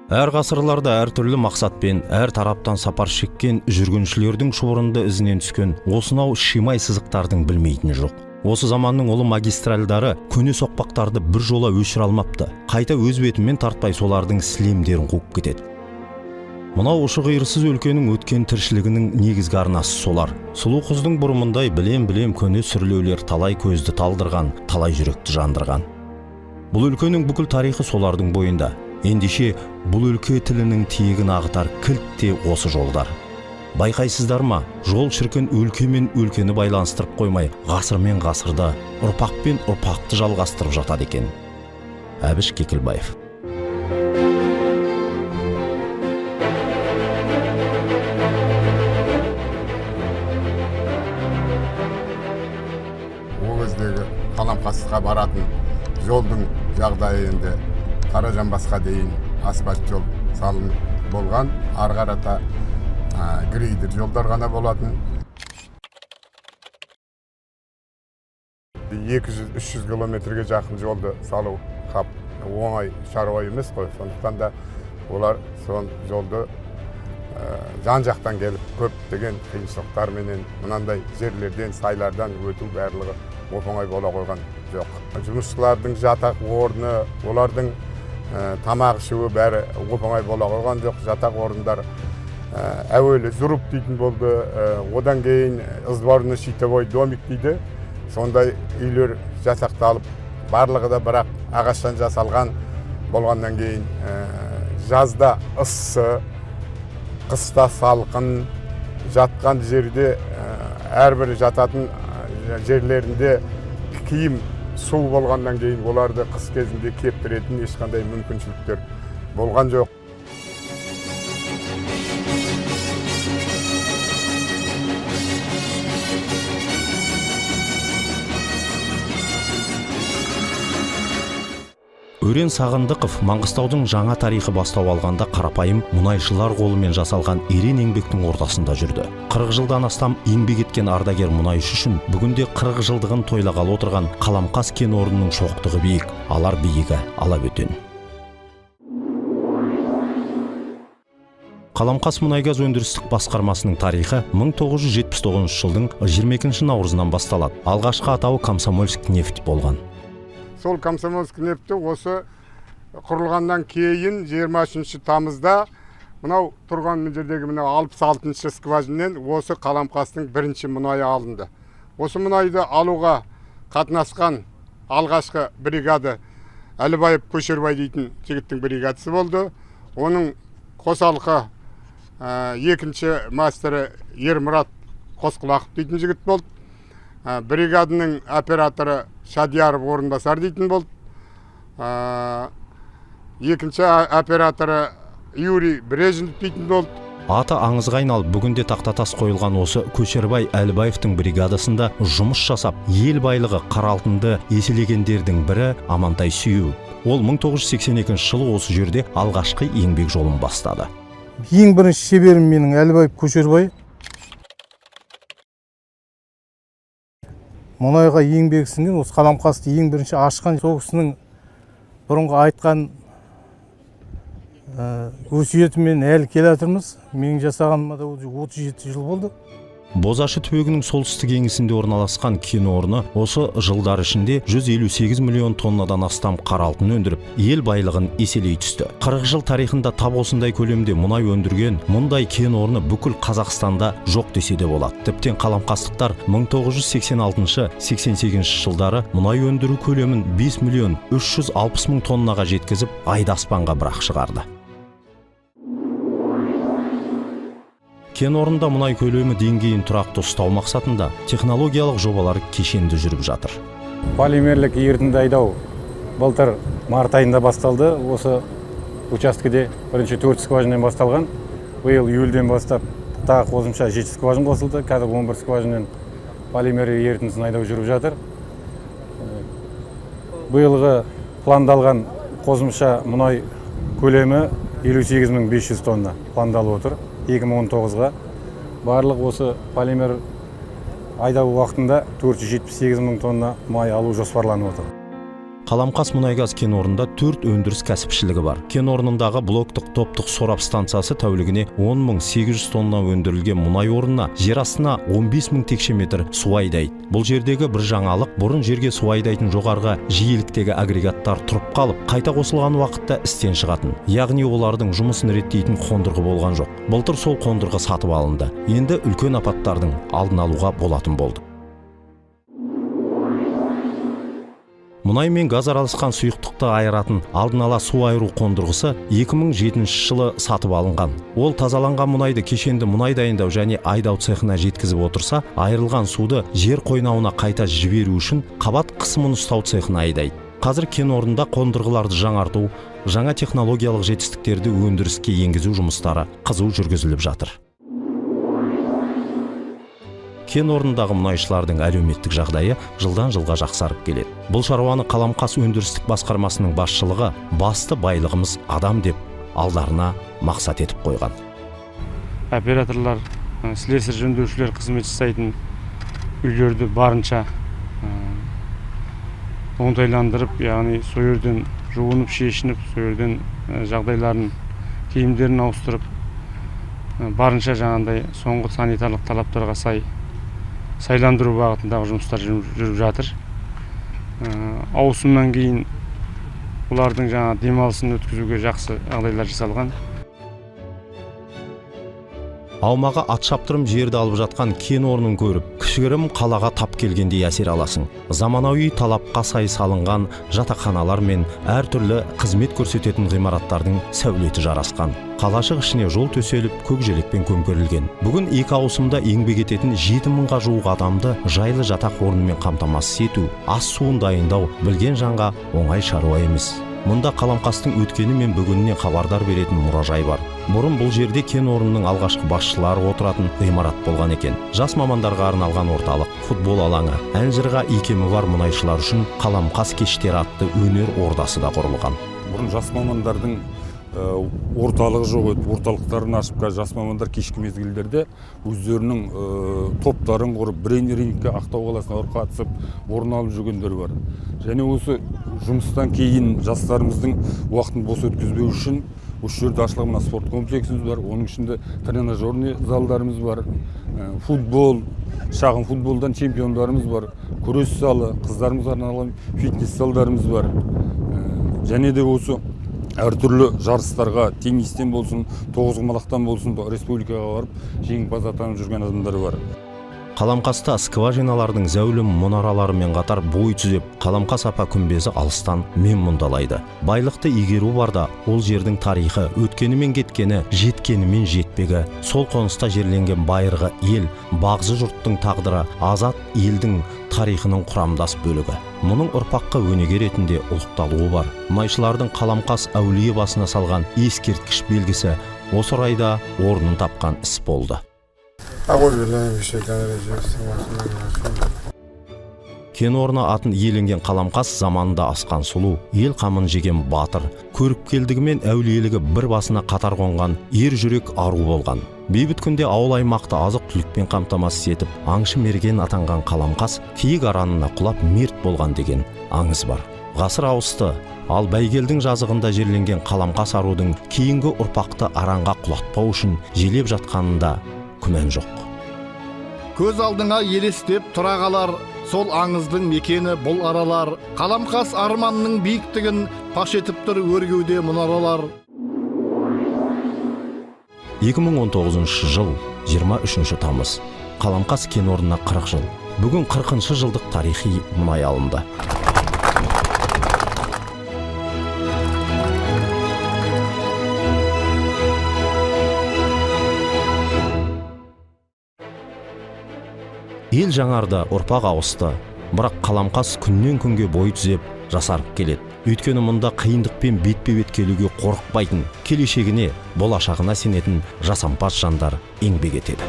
Әр ғасырларда әртүрлі мақсатпен, әр тараптан сапар шеккен жүргіншілердің шұбырынды ізінен түскен осынау шимай сызықтардың білмейтіні жоқ. Осы заманның ұлы магистральдары көне соқпақтарды бір жола өшіре алмапты. Қайта өз бетімен тартпай солардың сілемдерін қуып кетеді. Мынау ұшы-қиырсыз өлкенің өткен тіршілігінің негізгі арнасы солар. Сұлу қыздың бұрымындай білем-білем көне сүрлеулер талай көзді талдырған, талай жүректі жандырған. Бұл өлкенің бүкіл тарихы солардың бойында. Ендеше бұл өлке тілінің тиегін ағытар кілт те осы жолдар. Байқайсыздар ма, жол шіркін өлке мен өлкені байланыстырып қоймай, ғасыр мен ғасырды, ұрпақ пен ұрпақты жалғастырып жатады екен. Әбіш Кекілбаев. Ол кездегі Қаламқасқа баратын жолдың жағдайы енді Қаражанбасқа дейін асфальт жол салынып болған, ары қарата грейдер жолдар ғана болатын. 200-300 километрге жақын жолды салу қап оңай шаруа емес қой. Сондықтан да олар сол жолды жан-жақтан келіп көптеген қиыншылықтарменен мынандай жерлерден, сайлардан өту барлығы оп-оңай бола қойған жоқ. Жұмысшылардың жатақ орны, олардың тамақ ішуі бәрі оп-оңай бола қойған жоқ. Жатақ орындар әуелі зуруб дейтін болды, одан кейін сборный щитовой домик дейді. Сондай үйлер жасақталып, барлығы да бірақ ағаштан жасалған болғаннан кейін жазда ыссы, қыста салқын, жатқан жерде әрбір жататын жерлерінде киім су болғаннан кейін оларды қыс кезінде кептіретін ешқандай мүмкіншіліктер болған жоқ. Өрен Сағындықов Маңғыстаудың жаңа тарихы бастау алғанда қарапайым мұнайшылар қолымен жасалған ерен еңбектің ортасында жүрді. 40 жылдан астам еңбек еткен ардагер мұнайшы үшін бүгінде 40 жылдығын тойлағалы отырған Қаламқас кен орнының шоқтығы биік, алар биігі алабөтен. Қаламқас мұнайгаз өндірістік басқармасының тарихы 1979 жылдың 22 наурызынан басталады. Алғашқы атауы Комсомольск нефть болған. Сол Комсомольск нефті осы құрылғаннан кейін 23 тамызда мынау тұрған мына жердегі мынау 66-шы скважиннен осы Қаламқастың бірінші мұнайы алынды. Осы мұнайды алуға қатынасқан алғашқы бригада Әлібаев Көшербай дейтін жігіттің бригадасы болды. Оның қосалқы екінші мастері Ермұрат Қосқұлақов дейтін жігіт болды. Бригадының операторы Шадияров Орынбасар дейтін болды. Екінші операторы Юрий Брежнев дейтін болды. Аты аңызға айналып, бүгінде тақтатас қойылған осы Көшербай Әлібаевтың бригадасында жұмыс жасап, ел байлығы қара алтынды еселегендердің бірі Амантай Сүйеу. Ол 1982 жылы осы жерде алғашқы еңбек жолын бастады. Ең бірінші шеберім менің Әлібаев Көшербай. Мұнайға еңбек сіңген, осы Қаламқасты ең бірінші ашқан сол кісінің бұрынғы айтқан өсиетімен әлі келе жатырмыз. Менің жасағаныма да 37 жыл болды. Бозашы түбегінің солтүстік еңісінде орналасқан кен орны осы жылдар ішінде 158 миллион тоннадан астам қара алтын өндіріп, ел байлығын еселей түсті. 40 жыл тарихында тап осындай көлемде мұнай өндірген мұндай кен орны бүкіл Қазақстанда жоқ десе де болады. Тіптен қаламқастықтар 1986-88 жылдары мұнай өндіру көлемін 5 миллион 360 мың тоннаға жеткізіп, айды аспанға бірақ шығарды. Кен орнында мұнай көлемі деңгейін тұрақты ұстау мақсатында технологиялық жобалар кешенді жүріп жатыр. Полимерлік ерітінді айдау былтыр март айында басталды. Осы учаскеде бірінші 4 скважиннен басталған. Биыл июльден бастап тағы қосымша 7 скважин қосылды. Қазір 11 скважиннен полимер ерітіндісін айдау жүріп жатыр. Биылғы пландалған қосымша мұнай көлемі 58 500 тонна пландалып отыр. 2019-ға барлық осы полимер айдау уақытында 478 мың тонна май алу жоспарланып отыр. Қаламқас мұнайгаз кен орнында 4 өндіріс кәсіпшілігі бар. Кен орнындағы блоктық топтық сорап станциясы тәулігіне 10 800 тонна өндірілген мұнай орнына жер астына 15 мың текше метр су айдайды. Бұл жердегі бір жаңалық: бұрын жерге су айдайтын жоғарғы жиіліктегі агрегаттар тұрып қалып, қайта қосылған уақытта істен шығатын. Яғни олардың жұмысын реттейтін қондырғы болған жоқ. Былтыр сол қондырғы сатып алынды. Енді үлкен апаттардың алдын алуға болатын болды. Мұнай мен газ араласқан сұйықтықты айыратын алдын ала су айыру қондырғысы 2007 жылы сатып алынған. Ол тазаланған мұнайды кешенді мұнай дайындау және айдау цехына жеткізіп отырса, айырылған суды жер қойнауына қайта жіберу үшін қабат қысымын ұстау цехына айдайды. Қазір кен орнында қондырғыларды жаңарту, жаңа технологиялық жетістіктерді өндіріске енгізу жұмыстары қызу жүргізіліп жатыр. Кен орнындағы мұнайшылардың әлеуметтік жағдайы жылдан жылға жақсарып келеді. Бұл шаруаны Қаламқас өндірістік басқармасының басшылығы басты байлығымыз адам деп алдарына мақсат етіп қойған. Операторлар, слесарь жөндеушілер қызмет жасайтын үйлерді барынша оңтайландырып, яғни сол жерден жуынып, шешініп, сол жерден жағдайларын, киімдерін ауыстырып, барынша жаңағындай соңғы санитарлық талаптарға сай сайландыру бағытындағы жұмыстар жүріп жатыр. Ауысымнан кейін олардың жаңа демалысын өткізуге жақсы жағдайлар жасалған. Аумағы ат шаптырым жерді алып жатқан кен орнын көріп, кішігірім қалаға тап келгендей әсер аласың. Заманауи талапқа сай салынған жатақханалар мен әртүрлі қызмет көрсететін ғимараттардың сәулеті жарасқан. Қалашық ішіне жол төселіп, көк желекпен көмкерілген. Бүгін екі ауысымда еңбек ететін 7000-ға жуық адамды жайлы жатақ орнымен қамтамасыз ету, ас суын дайындау білген жанға оңай шаруа емес. Мұнда Қаламқастың өткені мен бүгінінен хабардар беретін мұражай бар. Бұрын бұл жерде кен орнының алғашқы басшылары отыратын ғимарат болған екен. Жас мамандарға арналған орталық, футбол алаңы, ән-жырға икемі бар мұнайшылар үшін Қаламқас кештері атты өнер ордасы да құрылған. Бұрын жас мамандардың орталығы жоқ еді. Орталықтарын ашып, қазір жас мамандар кешкі мезгілдерде өздерінің топтарын құрып, брейн-рингке Ақтау қаласына барып қатысып, орын алып жүргендер бар. Және осы жұмыстан кейін жастарымыздың уақытын бос өткізбеу үшін осы жерде ашылған мына спорт комплексіміз бар, оның ішінде тренажерный залдарымыз бар, футбол, шағын футболдан чемпиондарымыз бар, күрес залы, қыздарымызға арналған фитнес залдарымыз бар. Және де осы әртүрлі жарыстарға теннистен болсын, тоғызқұмалақтан болсын республикаға барып жеңімпаз атанып жүрген адамдар бар. Қаламқаста скважиналардың зәулім мұнараларымен қатар бой түзеп, Қаламқас апа күмбезі алыстан мен мұндалайды. Байлықты игеру барда ол жердің тарихы, өткенімен кеткені, жеткенімен жетпегі, сол қоныста жерленген байырғы ел, бағзы жұрттың тағдыры, азат елдің тарихының құрамдас бөлігі. Мұның ұрпаққа өнеге ретінде ұлықталуы бар. Мұнайшылардың Қаламқас әулие басына салған ескерткіш белгісі осы орайда орнын тапқан іс болды. أعوذ بالله من الشيطان الرجيم بسم الله الرحمن الرحيم. Кен орны атын иеленген Қаламқас заманында асқан сұлу, ел қамын жеген батыр, көріпкелдігі мен әулиелігі бір басына қатар қонған ер жүрек ару болған. Бейбіт күнде ауыл аймақты азық түлікпен қамтамасыз етіп, аңшы мерген атанған Қаламқас киік аранына құлап мерт болған деген аңыз бар. Ғасыр ауысты, ал Бәйгелдің жазығында жерленген Қаламқас арудың кейінгі ұрпақты аранға құлатпау үшін желеп жатқанында күмән жоқ. Көз алдыңа елестеп тұра қалар, сол аңыздың мекені бұл аралар. Қаламқас арманның биіктігін паш етіп тұр өргеуде мұнаралар. 2019 жыл 23 тамыз. Қаламқас кен орнына 40 жыл. Бүгін 40 жылдық тарихи мұнай алынды. Ел жаңарды, ұрпақ ауысты. Бірақ Қаламқас күннен күнге бой түзеп, жасарып келеді. Өйткені мұнда қиындықпен бетпе-бет келуге қорықпайтын, келешегіне, болашағына сенетін жасампаз жандар еңбек етеді.